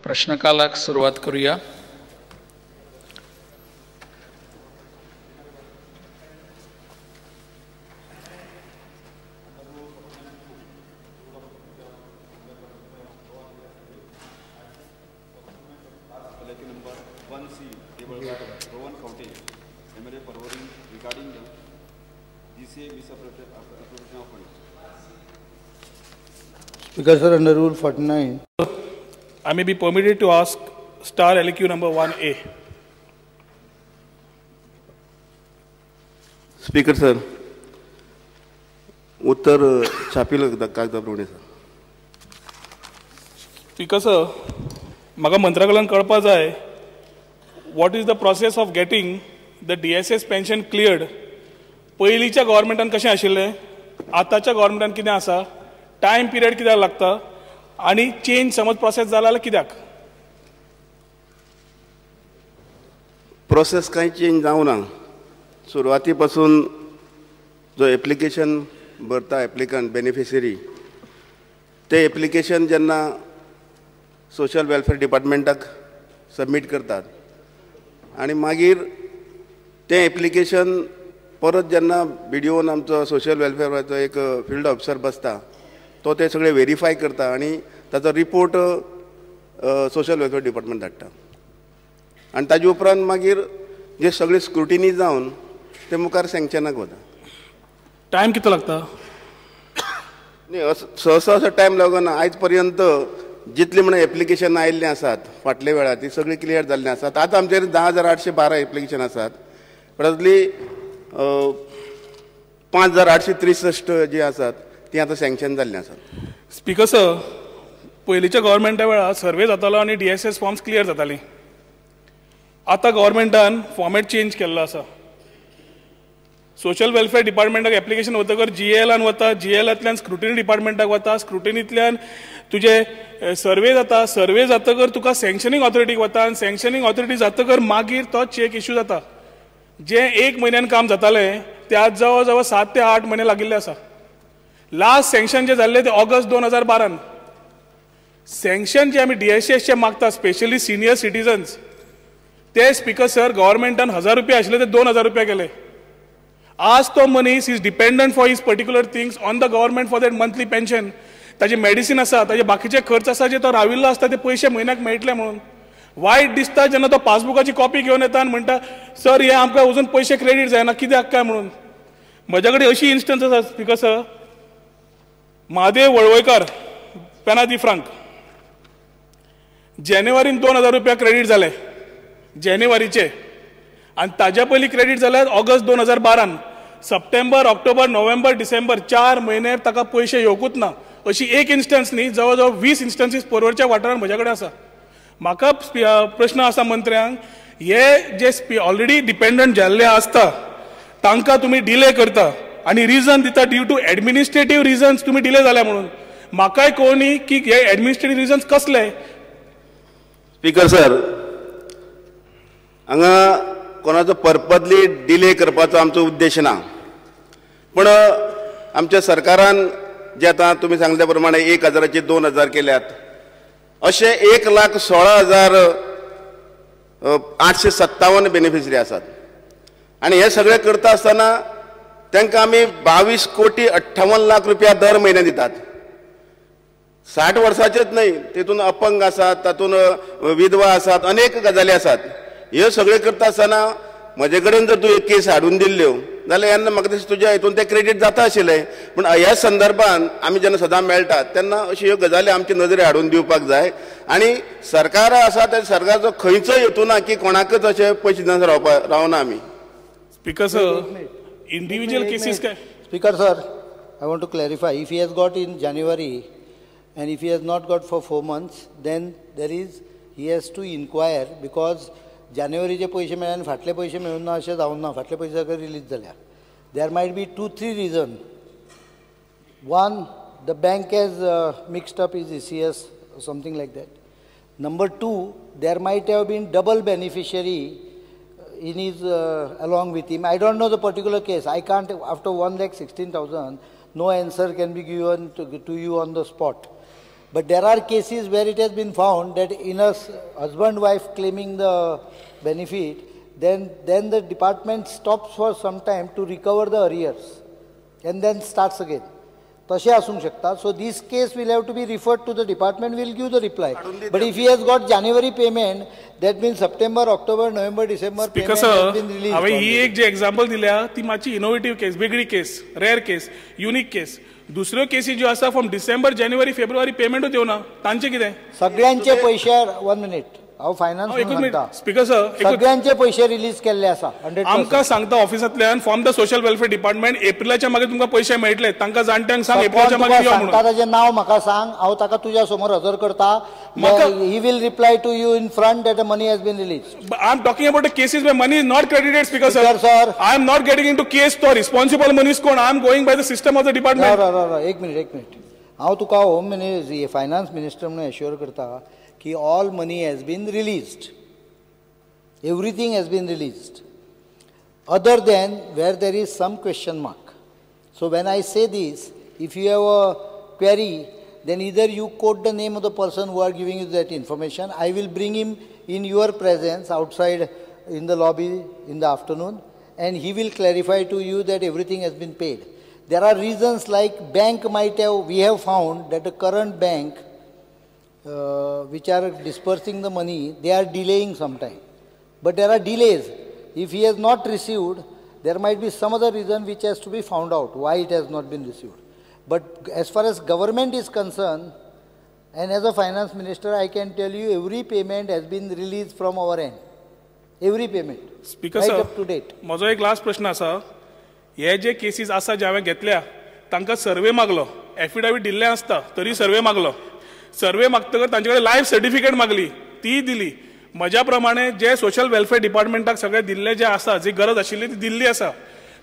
प्रश्नकालाक सुरवात करूया. Speaker sir, under Rule 49. I may be permitted to ask star LQ number 1A. Speaker sir, उत्तर छापील कागदा प्रमाणे sir. Speaker sir, म्हाका मंत्र्या कडल्यान कळपा जाय, what is the process of getting the DSS pension cleared? पयलींच्या गव्हर्मेंटान कशें आशिल्लें, आतांच्या गव्हर्मेंटान कितें आसा, टायम पिरियड कित्याक लागता आनी चेंज समज प्रोसेस जाला जाल्यार कित्याक? प्रोसेस कांय चेंज जावना. सुरवाती पासून जो एप्लिकेशन भरता एप्लिकंट बेनिफिशरी, ते एप्लिकेशन जेन्ना सोशल वेलफेअर डिपार्टमेंटाक सबमीट करतात आनी मागीर तें एप्लिकेशन परत जेन्ना बी डी ओन आमचो सोशल वेलफेअराचो एक फिल्ड ऑफिसर बसता, तो ते सगळे वेरीफाय करता आनी ताचो रिपोर्ट सोशल वेलफेअर डिपार्टमेंट धाडटा आनी ताजे उपरांत मागीर जे सगळे स्क्रुटिनी जावन ते मुखार सँक्शनाक वता. टायम कितलो लागता? न्ही, सहसा असो टायम लागना. आयज पर्यंत जितली म्हणून एप्लिकेशन आयिल्लीं आसात फाटल्या वेळार ती सगळीं क्लियर जाल्लीं आसात. आतां आमचेर 10,812 एप्लिकेशन आसात, तातूंतली 5,863 जी आसात ती आतां सँक्शन जाल्लीं आसात. स्पीकर सर, पयलींच्या गव्हर्मेंटा वेळार सर्वे जातालो आनी डीएसएस फॉर्म्स क्लियर जातालीं. आतां गव्हर्मेंटान फॉर्मेट चेंज केल्लो आसा. सोशल वेलफेअर डिपार्टमेंटाक एप्लिकेशन वतकर जीएलान वता, जीएलांतल्यान स्क्रुटिनी डिपार्टमेंटाक वता, स्क्रुटिनींतल्यान तुजे सर्वे जाता, सर्वे जातकर तुका सँक्शनींग ऑथॉरिटीक वता आनी सँक्शनींग ऑथॉरिटी जातकर मागीर तो चॅक इश्यू जाता. जें एक म्हयन्यान काम जातालें तें आज जवळ जवळ 7 ते 8 म्हयने लागिल्ले आसा. लास्ट सँक्शन जे जाल्लें तें ऑगस्ट 2012. सँक्शन जे आमी डीएसएसचे मागता स्पेशली सिनियर सिटीजन्स, ते स्पीकर सर गव्हर्मेंटान 1000 रुपया आशिल्ले ते 2000 रुपया केले. आज तो मनीस is dependent for his particular things on the government for that monthly pension. ताजे मेडिसीन आसा, ताजे बाकीचे खर्च आसा, जे तो राविल्लो आसता ते पयशे म्हयन्याक मेळटले म्हणून. वायट दिसता जेन्ना तो पासबुकाची कॉपी घेवन येता आनी म्हणटा, सर हे आमकां अजून पयशे क्रेडीट जायना कित्याक काय म्हणून. म्हज्या कडेन अशी इन्स्टन्स आसा स्पीकर सर, महादेव वळवयकार, पेना दी फ्रांक, जानेवारीन 2000 रुपया क्रेडीट जाले जानेवारीचे, आनी ताज्या पयलीं क्रेडीट जाल्यार ऑगस्ट 2012. सप्टेंबर, ऑक्टोबर, नोव्हेंबर, डिसेंबर 4 म्हयने ताका पयशे येवकूच ना. अशी एक इन्स्टन्स न्ही, जवळ जवळ 20 इन्स्टन्सीस पर्वरच्या वाठारांत म्हज्या कडेन आसा. म्हाका प्रश्न आसा मंत्र्यांक, हे जे ऑलरेडी डिपेंडंट जाल्ले आसता तांकां तुमी डिले करता आनी रिजन दिता ड्यू टू एडमिनिस्ट्रेटीव रिजन्स तुमी डिले जाल्या म्हणून. म्हाकाय कळनी की हे एडमिनिस्ट्रेटीव रिजन्स कसले? स्पीकर सर, हांगा कोणाचो पर्पजली डिले करपाचो आमचो उद्देश ना, पूण आमच्या सरकारान जे आतां तुमी सांगल्या प्रमाणे 1000चे 2000 केल्यात, अशे 1,16,857 बेनिफिशरी आसात आनी हे सगळे करता आसतना तांकां आमी 22,58,00,000 रुपया दर म्हयन्या दितात. 60 वर्साचेच न्हय, तितून अपंग आसात, तातूंत विधवा आसात, अनेक गजाली आसात. ह्यो सगळ्यो करता आसतना म्हजे कडेन जर तूं एक केस हाडून दिल्ल्यो जाल्यार येन्ना म्हाका दिसता तुज्या हितून तें क्रेडीट जाता आशिल्लें. पूण ह्या संदर्भान आमी जेन्ना सदां मेळटात तेन्ना अश्यो ह्यो गजाली आमचे नदरे हाडून दिवपाक जाय. आनी सरकार आसा त्या सरकाराचो खंयचोय हेतू ना की कोणाकच अशे पयशे दिना रावना आमी. स्पीकर सर, इंडिव्हिज्युअल केसीस काय? Speaker sir, I want to clarify, if he has got in January and if he has not got for 4 months, then there is, he has to inquire, because जानेवारीचे पयशे मेळ्ळे आनी फाटले पयशे मेळूंक ना अशें जावंक ना. फाटले पयशे सगळे रिलीज जाल्या. There might be 2-3 reason. One, the bank has mixed up his ECS something like that. Number 2, there might have been double beneficiary in his along with him. I don't know the particular case. I can't, after 1,16,000, no answer can be given to you on the spot. But there are cases where it has been found that in a husband wife claiming the benefit, then the department stops for some time to recover the arrears and then starts again. तशें आसूंक शकता. So this case will have to be referred to the department, will give the reply. But if he has got January payment, that means September, October, November, December payment has been released. हांवें ही एक जी example दिल्या ती मातशी innovative केस, वेगळी case, rare case, unique case. दुसऱ्यो केसी ज्यो आसा फ्रॉम डिसेंबर, जानेवारी, फेब्रुवारी पेमेंटूच येवना, तांचें कितें? सगळ्यांचे पयशे, 1 मिनीट, हांव फायनान्स सांगता. स्पीकर सर, सगळ्यांचे पयशे रिलीज केल्ले आसा. आमकां सांगता ऑफिसांतल्यान from the social welfare department एप्रिलाच्या मागीर तुमकां पयशे मेळटले. तांकां जाणट्यांक सांग एप्रिलाच्या मागीर यो म्हणून. ताजें नांव म्हाका सांग, हांव ताका तुज्या समोर हजर करता. He will reply to you in front that the money has been released. I am talking about the cases where money is not credited. Speaker sir, I am not getting into case. तो responsible मनीस कोण? I am going by the system of the department. एक minute, एक minute. हांव तुका home minister, finance minister म्हणून assure करता की all money has been released, everything has been released, other than where there is some question mark. So when I say this, if you have a query, then either you quote the name of the person who are giving you that information. I will bring him in your presence outside in the lobby in the afternoon, and he will clarify to you that everything has been paid. There are reasons like bank might have, we have found that the current bank which are dispersing the money, they are delaying sometime. But there are delays. If he has not received, there might be some other reason which has to be found out why it has not been received. But as far as government is concerned, and as a finance minister, I can tell you every payment has been released from our end. Every payment. Speaker right sir, up to date. म्हजो एक last प्रश्न आसा. हे जे cases आसा जे हांवें घेतल्या तांकां survey मागलो, affidavit दिल्लें आसता तरी सर्वे मागलो. सर्वे मागतकर तांचे कडेन लायफ सर्टिफिकेट मागली, ती दिली. म्हज्या प्रमाणे जे सोशल वेलफेअर डिपार्टमेंटाक सगळें दिल्लें जें आसा, जी गरज आशिल्ली ती दिल्ली आसा.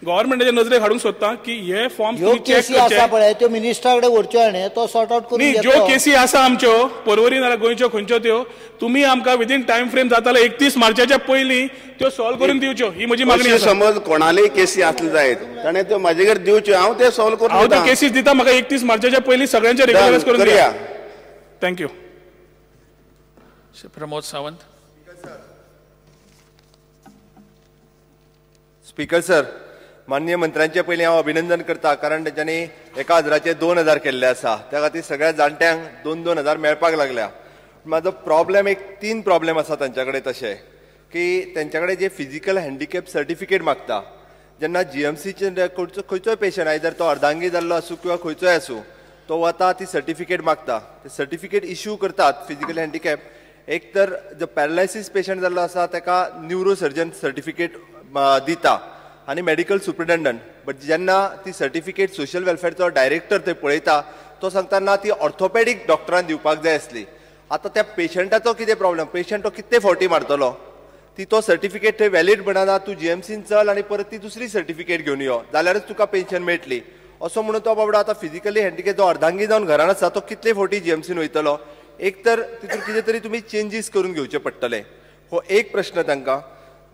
गव्हर्मेंटाच्या नजरेक हाडूंक सोदता की हे फॉर्म ह्यो केसी आसा पळय त्यो मिनिस्टरा कडेन व्हरच्यो आनी तो सॉर्ट आउट करून न्ही. ज्यो केसी आसा आमच्यो पर्वरी नाल्यार गोंयच्यो खंयच्यो त्यो तुमी आमकां विदीन टायम फ्रेम जाताले 31 मार्चाच्या पयलीं त्यो सॉल्व करून दिवच्यो, ही म्हजी मागणी आसा. समज कोणालेय केसी आसले जायत ताणें त्यो म्हाजे कडेन दिवच्यो, हांव ते सॉल्व करून हांव त्यो केसीस दिता. म्हाका 31 मार्चाच्या पयलीं सगळ्यांचे रेग्युलरायज करून दिया. Thank you. Pramod Sawant. Speaker sir, माननीय मंत्र्यांचे पयलीं हांव अभिनंदन करता, कारण तेंच्यांनी 1000चे 2000 केल्ले आसा. त्या खातीर सगळ्या जाणट्यांक 2-2 हजार मेळपाक लागल्या. म्हाजो प्रॉब्लेम एक 3 प्रॉब्लेम आसा तांच्या कडेन, तशें की तेंच्या कडेन जे फिजिकल हँडिकॅप सर्टिफिकेट मागता जेन्ना जीएमसीचे खंयचोय पेशंट आयदर तो अर्धांगी जाल्लो आसूं किंवा खंयचोय आसूं, तो वता ती सर्टिफिकेट मागता. ते सर्टिफिकेट इश्यू करतात फिजिकल हँडिकॅप. एक तर जो पॅरालायसीस पेशंट जाल्लो आसा ताका न्युरो सर्जन सर्टिफिकेट दिता आनी मेडिकल सुप्रिटेंडंट. बट जेन्ना ती सर्टिफिकेट सोशल वेलफेअरचो डायरेक्टर थंय पळयता तो सांगता ना ती ऑर्थोपेडीक डॉक्टरान दिवपाक जाय आसली. आतां त्या पेशंटाचो कितें प्रॉब्लम, पेशंट तो कितले फावटी मारतलो, ती तो सर्टिफिकेट थंय व्हॅलीड म्हणना, तूं जीएमसीन चल आनी परत ती दुसरी सर्टिफिकेट घेवन यो जाल्यारच तुका पेन्शन मेळटली असो म्हणून तो बाबडो आतां फिजिकली हँडिकॅप जो अर्धांगी जावन घरान आसा तो कितले फावटी जीएमसीन वयतलो. एक तर तितून कितें तरी तुमी चेंजीस करून घेवचे पडटले, हो एक प्रश्न तांकां.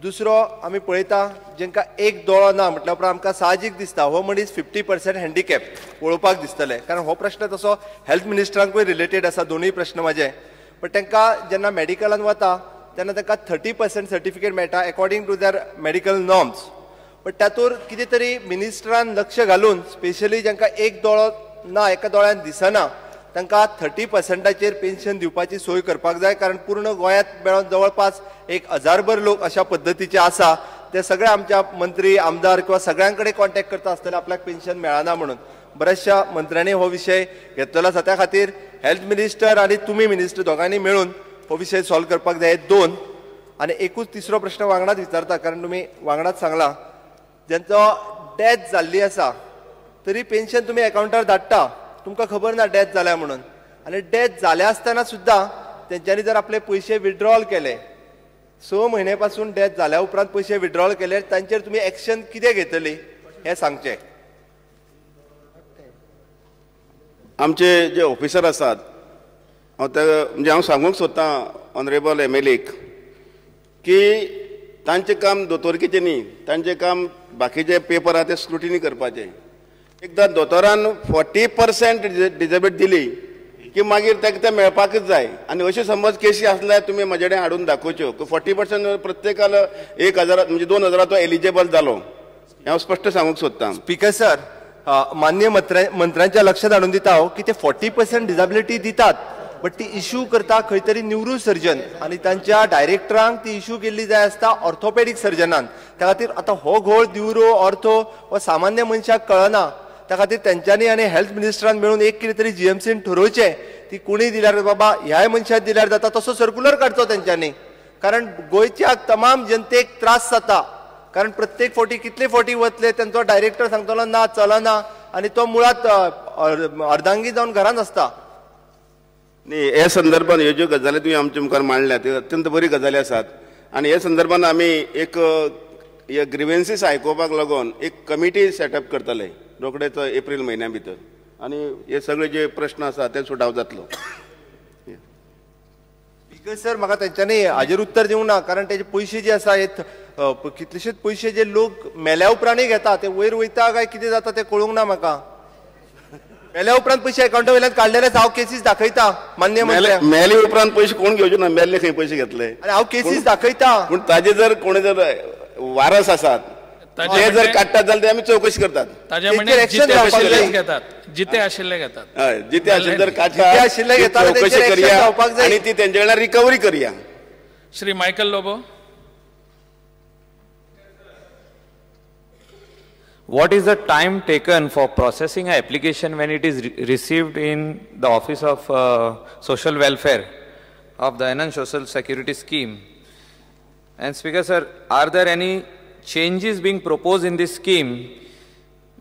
दुसरो आमी पळयता जेंकां एक दोळो ना म्हटल्या उपरांत आमकां साहजीक दिसता हो मनीस 50% हँडिकॅप पळोवपाक दिसतले, कारण हो प्रश्न तसो हेल्थ मिनिस्टरांकूय रिलेटेड आसा दोनूय प्रश्न म्हाजे. बट तांकां जेन्ना मेडिकलान वता तेन्ना तांकां 30% सर्टिफिकेट मेळटा according to their medical norms. But तातूंत कितें तरी मिनिस्टरान लक्ष घालून स्पेशली जांकां एक दोळो ना, एका दोळ्यान दिसना, तांकां 30%चेर पेन्शन दिवपाची सोय करपाक जाय. कारण पूर्ण गोंयांत मेळोन जवळपास 1000 लोक अशा पद्दतीचे आसा, ते सगळे आमच्या मंत्री आमदार किंवा सगळ्यां कडेन कॉन्टेक्ट करता आसतले आपल्याक पेन्शन मेळना म्हणून. बऱ्याचशा मंत्र्यांनी हो विशय घेतलेलो आसा, त्या खातीर हेल्थ मिनिस्टर आनी तुमी मिनिस्टर दोगांनी मेळून हो विशय सॉल्व करपाक जाय. दोन आनी एकूच तिसरो प्रश्न वांगडाच विचारता, कारण तुमी वांगडाच सांगला ज्यांचो डेथ जाल्ली आसा तरी पेन्शन तुमी एकावंटार धाडटा, तुमकां खबर ना डेथ जाल्या म्हणून, आनी डेथ जाल्या आसतना सुद्दां तेंच्यांनी जर आपले पयशे विड्रॉल केले, 6 म्हयने पासून डेथ जाल्या उपरांत पयशे विड्रॉल केले, तांचेर तुमी एक्शन कितें घेतली हें सांगचें. आमचे जे ऑफिसर आसात हांव ते म्हणजे हांव सांगूंक सोदतां ऑनरेबल एम एल एक की तांचें काम दोतोरकीचें न्ही, तांचें काम बाकीचे पेपर आहा ते स्क्रुटिनी करपाचें. एकदां दोतोरान 40% डिजेबिलिटी दिली की मागीर ताका ते मेळपाकच जाय. आनी अश्यो समज केशी आसल्यार तुमी म्हजे कडेन हाडून दाखोवच्यो की 40% प्रत्येकाला 1000 म्हणजे 2000 तो एलिजेबल जालो, हांव स्पश्ट सांगूंक सोदतां. स्पीकर सर, मान्य मंत्र्यांच्या लक्षात हाडून दिता हांव की ते 40% डिजेबिलिटी दितात, बट ती इश्यू करता खंय तरी न्युरो सर्जन आनी तांच्या डायरेक्टरांक ती इश्यू केल्ली जाय आसता ऑर्थोपेडीक सर्जनान. त्या खातीर आतां हो घोळ न्युरो ऑर्थो हो सामान्य मनशाक कळना. त्या खातीर तेंच्यांनी आनी हेल्थ मिनिस्टरान मेळून एक कितें तरी जीएमसीन ठरोवचें ती कोणी दिल्यार बाबा ह्याय मनशाक दिल्यार जाता, तसो सर्कुलर काडचो तेंच्यांनी. कारण गोंयच्या तमाम जनतेक त्रास जाता, कारण प्रत्येक फावटी कितले फावटी वतले तेंचो डायरेक्टर सांगतलो ना चलना, आनी तो मुळात अर्धांगी जावन घरांत आसता. न्ही, हे संदर्भान ह्यो ज्यो गजाली तुवें आमच्या मुखार मांडल्या त्यो अत्यंत बरी गजाली आसात. आनी हे संदर्भान आमी एक ग्रिवेन्सीस आयकुपाक लागून एक कमिटी सेटअप करतले रोखडेच एप्रील म्हयन्या भितर, आनी हे सगळे जे प्रश्न आसा ते सुटाव जातलो. स्पीकर सर, म्हाका तेंच्यांनी हाजेर उत्तर दिवंक ना, कारण तेजे पयशे जे आसा हे कितलेशेच पयशे जे लोक मेल्या उपरांतय घेता ते वयर वयता काय कितें जाता तें कळूंक ना म्हाका. मेल्या उपरांत पयशे अकावंटा वयल्यान काडलेले हांव केसीस दाखयता मान्य मंत्र्यांक. मेले उपरांत पयशे कोण घेवचे ना, मेल्ले खंय पयशे घेतले आनी हांव केसीस दाखयता. पूण ताजे जर कोणी जर वारस आसात ते जर काडटात जाल्यार ते आमी चवकशी करतात. जिते आशिल्ले घेतात, हय, जिते आशिल्ले जर काडटात चवकशी करया आनी ती तेंचे कडल्यान रिकवरी करया. Shri Michael Lobo. What is the time taken for processing an application when it is received in the Office of Social Welfare of the Enhanced Social Security Scheme? And Speaker sir, are there any changes being proposed in this scheme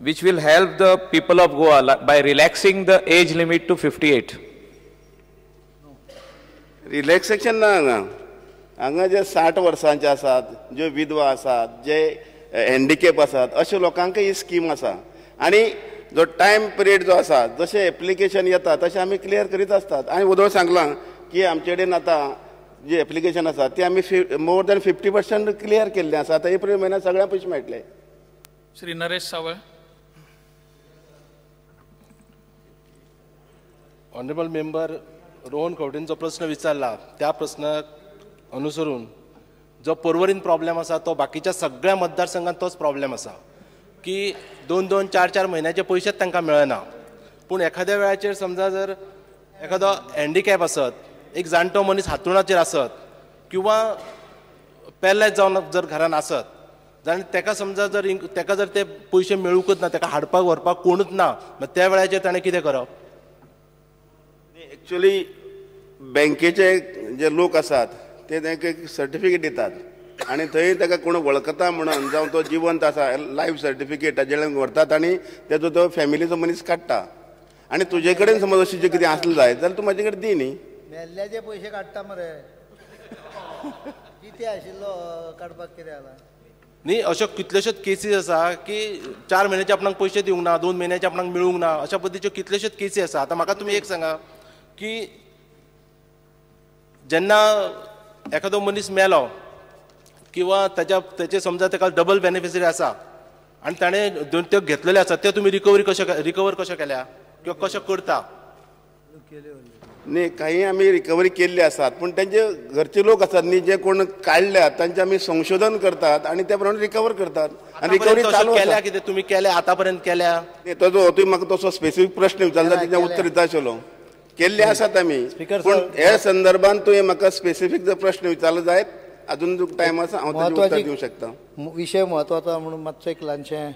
which will help the people of Goa by relaxing the age limit to 58? Relaxation ना हांगा, हांगा जे 60 वर्सांचे आसात, ज्यो विधवा आसात, जे handicap आसात, अशे लोकांक ही स्कीम आसा. आनी जो टायम पिरियड जो आसा, जशें एप्लिकेशन येता तशें आमी क्लियर करीत आसतात. आनी वदोळ सांगलां की आमचे कडेन आतां जे एप्लिकेशन आसा ते आमी मोर दॅन 50% क्लियर केल्लें आसा. आतां एप्रील म्हयन्यात सगळ्यांक पयशे मेळटले. श्री नरेश सावळ. ऑनरेबल मेंबर रोहन खंवटेन जो प्रस्न विचारला त्या प्रस्नाक अनुसरून जो पर्वरीन प्रॉब्लेम आसा तो बाकीच्या सगळ्या मतदारसंघात तोच प्रॉब्लेम आसा की 2-2, 4-4 म्हयन्याचे पयशेच तांकां मेळना. पूण एखाद्या वेळाचेर समजा जर एखादो हँडिकॅप आसत, एक जाणटो मनीस हातुणाचेर आसत किंवा पॅरलायज जावन जर घरान आसत जाल्यार ताका समजा जर ताका जर ते पयशे मेळूंकच ना, ताका हाडपाक व्हरपाक कोणूच ना, मागीर त्या वेळाचेर ताणें कितें करप? एक्चुअली बँकेचे जे लोक आसात ते तांकां एक सर्टिफिकेट दितात आनी थंय ताका कोण वळखता म्हणून जावं तो जिवंत आसा लायफ सर्टिफिकेट ताजे कडेन व्हरतात आनी तेजो तो फॅमिलीचो मनीस काडटा. आनी तुजे कडेन समज अशें जें कितें आसलें जाय जाल्यार तूं म्हाजे कडेन दी न्ही. मेल्ल्याचे पयशे काडटा मरे, कितें आशिल्लो काडपाक कितें जाला न्ही. अश्यो कितल्योश्योच केसीस आसा की 4 म्हयन्याचे आपणाक पयशे दिवंक ना, 2 म्हयन्याचे आपणाक मेळूंक ना, अशा पद्दतीच्यो कितल्योश्योच केसी आसा. आतां म्हाका तुमी एक सांगा की जेन्ना एखादो मनीस मेलो किंवा ताचे समजा ताका डबल बेनिफिशरी आसा आनी ताणें दोन त्यो घेतलेले आसा, त्यो तुमी रिकवरी कशें रिकवर कशें केल्या किंवा कशें करता? न्ही, काही आमी रिकवरी केल्ली आसात, पूण तेंचे घरचे लोक आसात न्ही जे कोण काडल्यात तांचे आमी संशोधन करतात आनी त्या प्रमाणे रिकवर करतात. आनी रिकवरी चालू केल्या कितें तुमी केल्या आतां पर्यंत केल्या? न्ही, तो तुवें म्हाका तसो स्पेसिफीक प्रश्न विचारला तेजें उत्तर दिता आशिल्लो. केल्ले आसात आमी, पूण हे संदर्भान तुवें म्हाका स्पेसिफीक जर प्रश्न विचारलो जायत अजून तुका टायम आसा, हांव ताजें उत्तर दिवंक शकता. विशय म्हत्वाचो म्हणून मातसो एक ल्हानशें